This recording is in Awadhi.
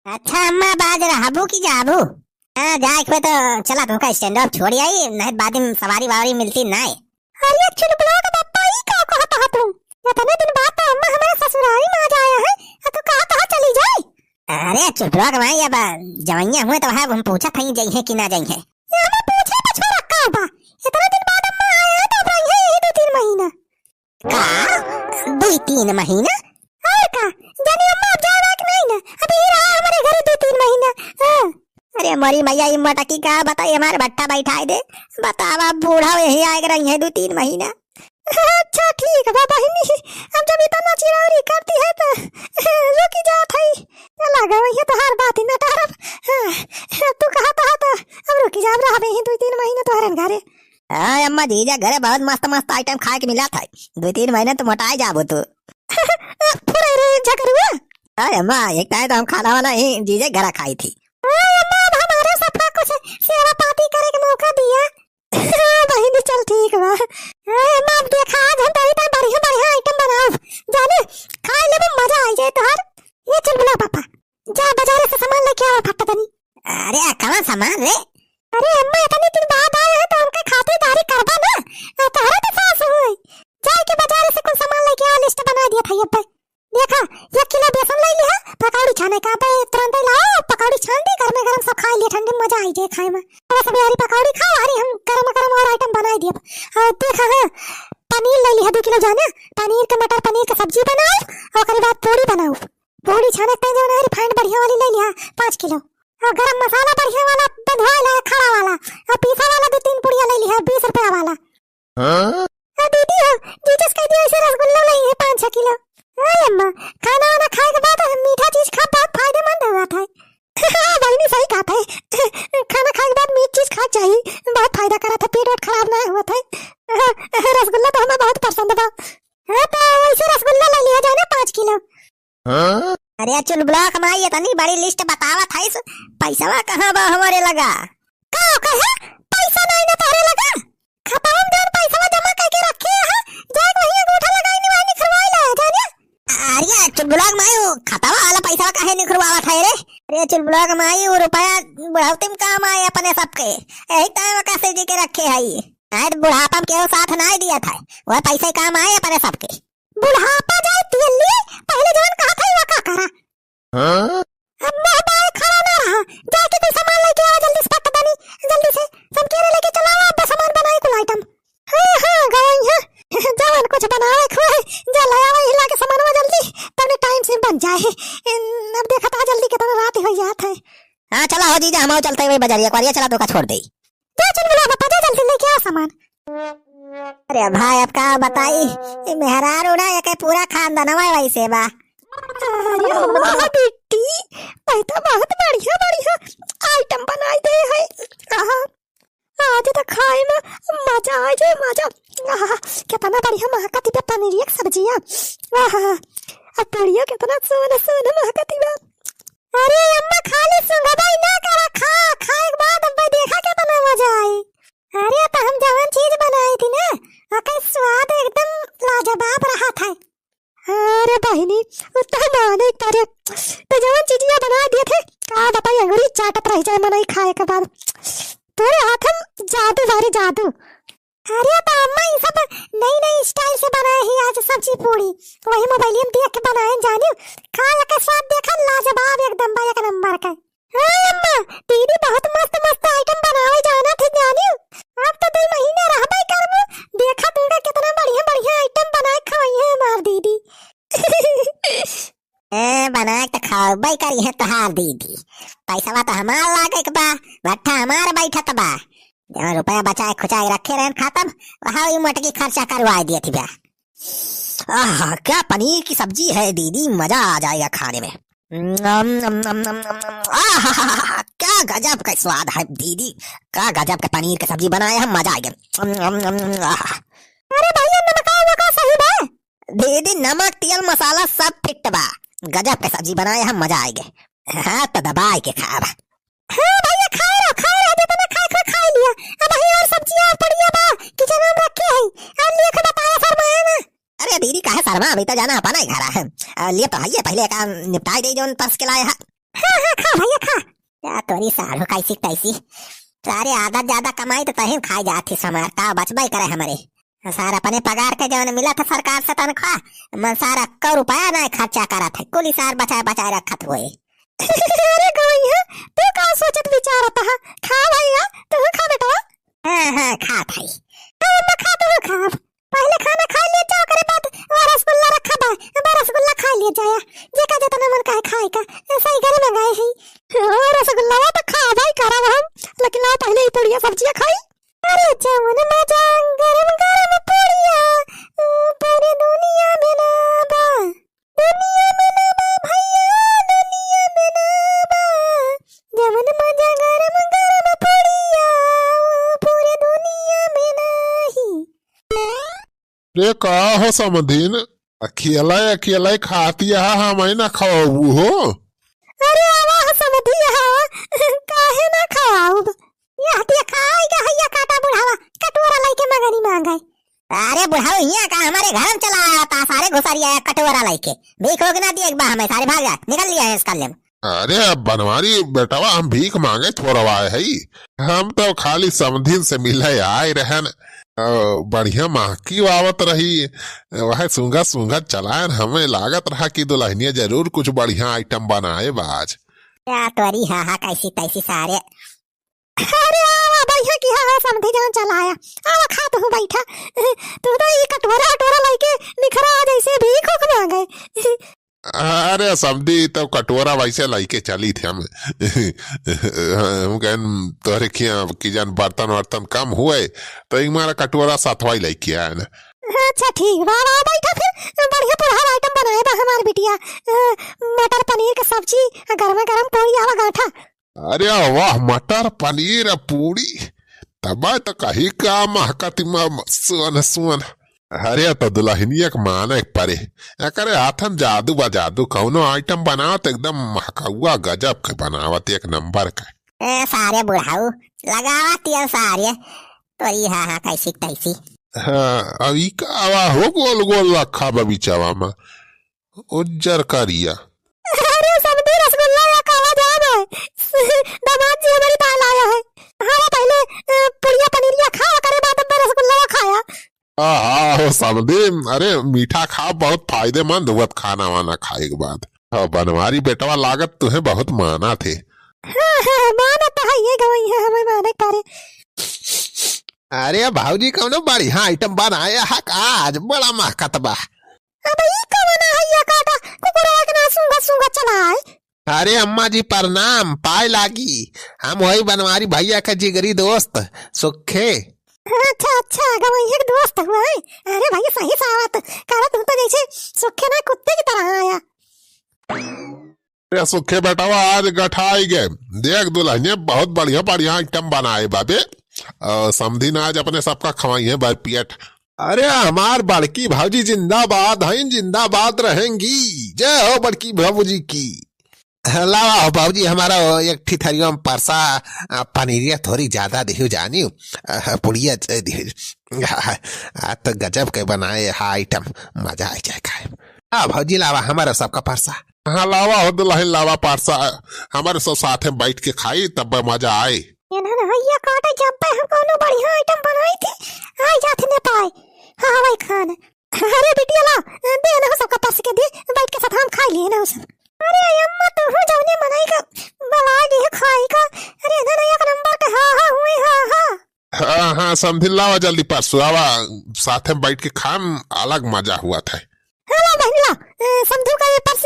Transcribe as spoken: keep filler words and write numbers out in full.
अच्छा अम्मा, अब आज रहबू कि जाबू? हाँ, जाए के तो चला, तुमका stand off छोड़ आई, नहीं बाद में सवारी वारी मिलती नाय। अरे चुलबुला के बप्पा, ई का कहत ह तू? इतने दिन बाद तो अम्मा हमारे ससुरारी में आ जाए हैं, आ तू कहत ह चली जाए? अरे चुलबुला के माई, अब जवनिया हुए तो है, हम पूछत हई जइहे कि ना जइहे। ये हमें पूछे पछोड़ा का बा? इतने दिन बाद अम्मा आए हैं तो अब रही है यही दो तीन महीना। का? दुई तीन महीना? और का? जानी अम्मा अब जाए लायक नहीं ना, अभी ही रहा हमारे घरे दो तीन महीना। हाँ। अरे मोरी मैया, ई मटकी का बताई, हमारे भट्टा बैठाए दे। बतावा, बूढ़ा यही आए के रही है दो तीन महीना। अच्छा ठीक बा बहिनी, अब जब इतना चिरौरी करती है तो रुकी जात है। लगा वही तोहार बात ही ना टारब। हाँ, तू कहा तो अब रुकी जाब, रहबे ही दो तीन महीना तोहरन घरे। हाँ अम्मा, जीजा घरे बहुत मस्त मस्त item खाए के मिला था, दो तीन महीने तो मोटाए जाबो तू। फुरे रे झगरुआ। अरे अम्मा, एक टाइम तो हम खाना वाना ही जीजे घरा खाई थी। हाँ अम्मा, अब हमारे सफा कुछ सेवा पाती करे के मौका दिया। बहिनी चल ठीक बा। हाँ अम्मा, अब देखा आज हम बड़ी बड़ी बढ़िया बढ़िया item बनाओ, जाने खाए लेबे मजा आ जाए तोहार। ये चुलबुला पापा, जा बाजारे से सामान लेके आओ फटाफट। अरे, कौन सामान रे? अरे अम्मा, इतने दिन बाद आए हैं तो उनका खातिरदारी करबा ना। आ, तोहरा तो सास हुई। जाए के बाजार से कुछ सामान लेके आओ, list बना दिया था ये पे। देखा, एक किलो बेसन ले लिहा, पकौड़ी छाने का पे तुरंत ही लाओ, पकौड़ी छान दे, गरमे गरम सब खाए लिए, ठंडी में मजा आई जाए खाए में। और सब यारी पकौड़ी खाओ, अरे हम गरम गरम और item बनाए दिए। और देखा, हाँ, पनीर ले लिहा दो किलो जाने, पनीर के मटर पनीर के सब्जी बनाओ, और ओकरे बाद पूड़ी बनाओ। पूड़ी छाने के जौन है refined बढ़िया वाली ले लिहा पाँच किलो। और गरम मसाला बढ़िया वाला बंधवाए ला, खड़ा वाला। और पीसा वाला दो तीन पुड़िया ले लिहा, बीस रुपया वाला। हाँ? और दीदी हो, जीजस कह दिया ऐसे रसगुल्ला ले है पाँच छह किलो। अरे अम्मा, खाना वाना खाए के बाद हम मीठा चीज खा बहुत फायदेमंद हुआ था। हाँ, बहिनी सही कहा था। खाना खाए के बाद मीठ चीज खा चाहिए, बहुत फायदा करा था, पेट वोट खराब ना हुआ था। रसगुल्ला तो हमें बहुत पसंद बा। हाँ, तो ऐसे रसगुल्ला ले लिहा जाए ना पाँच किलो। हाँ? अरे चुलबुला के माई, इतनी बड़ी list बतावत हइस, पैसवा कहाँ बा हमरे लगा? का कहे? पैसा नहीं ना तोहरे लगा? खतवन जौन पैसवा जमा करके रखे है, जाके वही अंगूठा लगाई, निवाई निखरवाई ला, जाने? अरे चुलबुला के माई, वो खतवा वाला पैसवा काहे निखरवावत है रे? अरे चुलबुला के माई, वो रुपया बुढ़ौती में काम आए अपने सबके, यही टाइम का सहेज के रखे है। आज बुढ़ापा में केहू साथ नहीं दिया था, वह पैसे काम आए अपने सबके। बुढ़ापा जाए तेल लिए, पहले जवन कहा था, वो का करा? हाँ? अब मुंह बाए खड़ा ना रहा, जाके कोई सामान लेके आवा जल्दी से, फट बनी, जल्दी से। समकेरे लेके चलावा, अब सामान बनाए कुल item। हाँ, हाँ, गई है। जवन कुछ बनावे खोए, जा ले आवा, हिला के सामानवा जल्दी, तब टाइम से बन जाए। इन, अब देखा था जल्दी कितना रात हो जात है। हाँ, चला हो जीजा, हम चलते हुए बजरिया, कुआरिया चला तो का छोड़ दे। जा चुलबुला पापा, जा जल्दी लेके आ सामान। अरे भाई, अब का बताई, ये मेहरारू ना, एके पूरा खानदानवा वैसे बा। अरे वाह बिट्टी, तै तो बहुत बढ़िया बढ़िया item बनाई दे है। आहा, आज तो खाए में मजा आ जाए, मजा। आहा, कितना बढ़िया महकती बा पनीरिया के सब्जिया। आहा, अब बढ़िया कितना सोन सोन महकती बा। अरे अम्मा, खाली सुंघबई ना करा, खा, खाए के बाद अब्बे देखा कितना मजा आई। अरे तो हम जवन चीज बनाई थी ना, ओकर स्वाद एकदम लाजवाब रहा था। अरे बहिनी, उ तो माने करे, तो जवन चीजिया बना दिए थे, का बताई, अंगुरी चाटत रह जाए मनई खाए के बाद। तोरे हाथ में जादू बारे जादू। अरे तो अम्मा, ई सब नई नई style से बनाए ही आज सब्जी पूड़ी, वही मोबाइल में देख के बनाए जानियो। खा के स्वाद देखा, लाजवाब एकदम बा, एक नंबर का। हाँ अम्मा, दीदी बहुत मस्त मस्त item बनावे जाना थे जानियो। अब तो दो महीना रहबे करबो, देखा तुमका कितना बढ़िया बढ़िया item बनाए खवाई है हमार दीदी। ए, बना के तो खवाबे करी है तोहार दीदी। पैसवा तो हमार लागे के बा, भट्ठा हमार बैठत बा। जवन रुपया बचाए खुचाए रखे रहन खातम, वहाँ ई मोटकी खर्चा करवाए दिए थी बा। आह, क्या पनीर की सब्जी है दीदी, मजा आ जाएगा खाने में। नम, नम, नम, नम, नम, नम। आह, क्या गजब का स्वाद है दीदी, क्या गजब का पनीर की सब्जी बनाए हम, मजा आ गया। नम, नम, नम, नम, आह। अरे भैया, नमका वमका सही बा? दीदी, नमक, तेल, मसाला सब फिट बा। गजब के सब्जी बनाए हम, मजा आएगे। हाथ तो दबाए के खाब। हाँ भैया, खाए रहो, खाए रहो, जितना खाए के खाए लिया। अब वही और सब्जियाँ और पड़िया बा, किचन में रखे है। और लिए के बताया, शर्माया ना। अरे दीदी, काहे शर्मा, अभी तो जाना अपना ही घर है। आ, लिए तो है, पहले काम निपटाए दे, जौन परस के लाए है। हाँ, हाँ, खा भैया, खा। या तोरी साढ़ू कैसी तैसी। सारे आधा ज्यादा कमाई तो तहिन खाई जात ही हमार, का बचबे करे हमरे। सार अपने पगार के जौन मिलत है सरकार से तनख्वाह, मन सार एक्को रुपया नाहीं खर्चा करत है, कुल सार बचाए बचाए रखत हुए। अरे गवैया, तू का सोचत विचारत हा? खा भैया, तू खा बेटवा। हाँ, हाँ, खात है। हाँ, अम्मा, खा, तू खा। पहले खाना खा ले जाओ, ओकरे बाद वो रसगुल्ला रखा बा, वो रसगुल्ला खा ले जाया, जेका जितना मन कहे खाए का, ऐसा ही घर मंगाए है। हाँ, रसगुल्ला तो खाबे करब हम, लेकिन लाओ पहले ही पुड़िया सब्जिया खाई। अरे जवन मजा गरम गरम पुड़िया, ऊ पूरे दुनिया में ना बा। दुनिया में ना बा भैया, दुनिया में ना बा। जवन मजा गरम गरम पुड़िया, ऊ पूरे दुनिया में नाही। रे का हो समधिन, अकेला अकेला खाती है, हमें ना खवाबू हो? अरे आवा हो समधिया, काहे ना खवाउब? यह देखा, आइगा हैया काटा बुढ़ावा, कटोरा लइके मगनी मांगे। अरे बुढ़ाऊ, हियाँ का हमारे घर में चला आया था, सारे घुसरिया कटोरा लइके। भीख होके ना दिए एक बार हमें, सारे भाग जा, निकल लिया है इस कल्ले में। अरे अब बनवारी बेटवा, हम भीख मांगे थोड़वा आए हई, हम तो खाली समधिन से मिले आए रहन। अ, बढ़िया महकी आवत रही, वह सूंघत सूंघत चलायन, हमें लागत रहा कि दुल्हनिया जरूर कुछ बढ़िया आइटम बनाए बा आज। या तोरी हा हा कैसी तैसी सारे। अरे आवा बढ़िया की हा हा समधी जान चलाया, आवा खा तू बैठा, तू तो ये कटोरा कटोरा लइके निखरा जैसे भीख उख मांगे। अरे समधी, तब कटोरा वैसे लइके चली थे हम। हम कहन तोहरे खिया कि जान बर्तन वर्तन कम हुए, तो एक मारा कटोरा साथवा ही लइके आए ना। अच्छा ठीक बा, आवा बैठा फिर, बढ़िया पुरहर आइटम बनाए बा हमार बिटिया। अ, मटर पनीर के सब्जी, गरमे गरम पूरी, आवा गांठा। अरे वाह, मटर पनीर पूरी, तब तो कही का महकती म-, सुअन सुअन। अरे तो दुल्हनिया के माने के परे, एकरे हाथन जादू बा जादू, कौनो आइटम बनावत एकदम महकौआ गजब के बनावत, एक नंबर के। ए सारे बुढ़ाऊ, लगावत ये सारे, तोरी हा हा कैसी तैसी। हाँ, अब ई का आवा हो गोल गोल रखा बा बिचवा में, उज्जर करिया। अरे समधी रसगुल्ला या काला जाम है, दामाद जी हमारी बाल आया है। हाँ पहले, अ, पुड़िया पनीरिया खा, ओकरे बाद अब रसगुल्ला खाया। आहा, हो समधी, अरे मीठा खा, बहुत फायदेमंद हुआ खाना वाना खाए के बाद। हाँ, बनवारी बेटवा लागत तुहे बहुत माना थे। हाँ, हाँ, माना तो है ये गवई है, हमें माने के परे। अरे भौजी, कौनो बढ़िया आइटम बनाया है का? आज बड़ा महकत बा। अब ई कवन है ये काटा कुकुरवा के ना सूंघत सूंघत चला आए? अरे अम्मा जी प्रणाम, पाए लागी। हम वही बनवारी भैया के जिगरी दोस्त सुखे। अच्छा, अच्छा, गवैया के दोस्त हुआ है। अरे भैया, सही सावत करत हूँ तो जैसे सुखे ना कुत्ते की तरह आया। अरे सुखे बेटवा, आज गठाई गए। देख दुल्हनिया बहुत बढ़िया बढ़िया आइटम बनाए बाबे। और समधी ना आज अपने सबका खवाई है भर पेट। अरे हमार बड़की भौजी जिंदाबाद हैं, जिंदाबाद रहेंगी। जय हो बड़की भौजी की। लावा हो बाबूजी, हमारा वो एक ठी थरिया में परसा, आ, पनीरिया थोड़ी ज्यादा दिहु जानियो, आ, पुड़िया दे दिहु। आ, आ, तो गजब के बनाए हा आइटम, मजा आ जाए खाए। आ, भौजी लावा हमारा सबका परसा। हाँ, लावा हो दुल्हन, लावा परसा, हमारे सब साथे बैठ के खाई, तब मजा आए। इन्हन हैया काटे जब पे हम कौनो बढ़िया आइटम बनाई थी, आ जात ने पाए। हाँ, भाई खान। अरे बिटिया ला, दे ना सबका परस के दे, बैठ के साथ हम खाई लिए ना सब। अरे अम्मा, तू हूँ जौने मनई का बवाल दिहे खाई का। अरे ना, ना, एक नंबर के हा, हा, हुए, हा, हा। हाँ, हाँ, समधिन लावा जल्दी परसु, आवा, साथे बैठ के खाम, अलग मजा हुआ था। हाँ, ला बहिन ला, ए, समधू का ये परस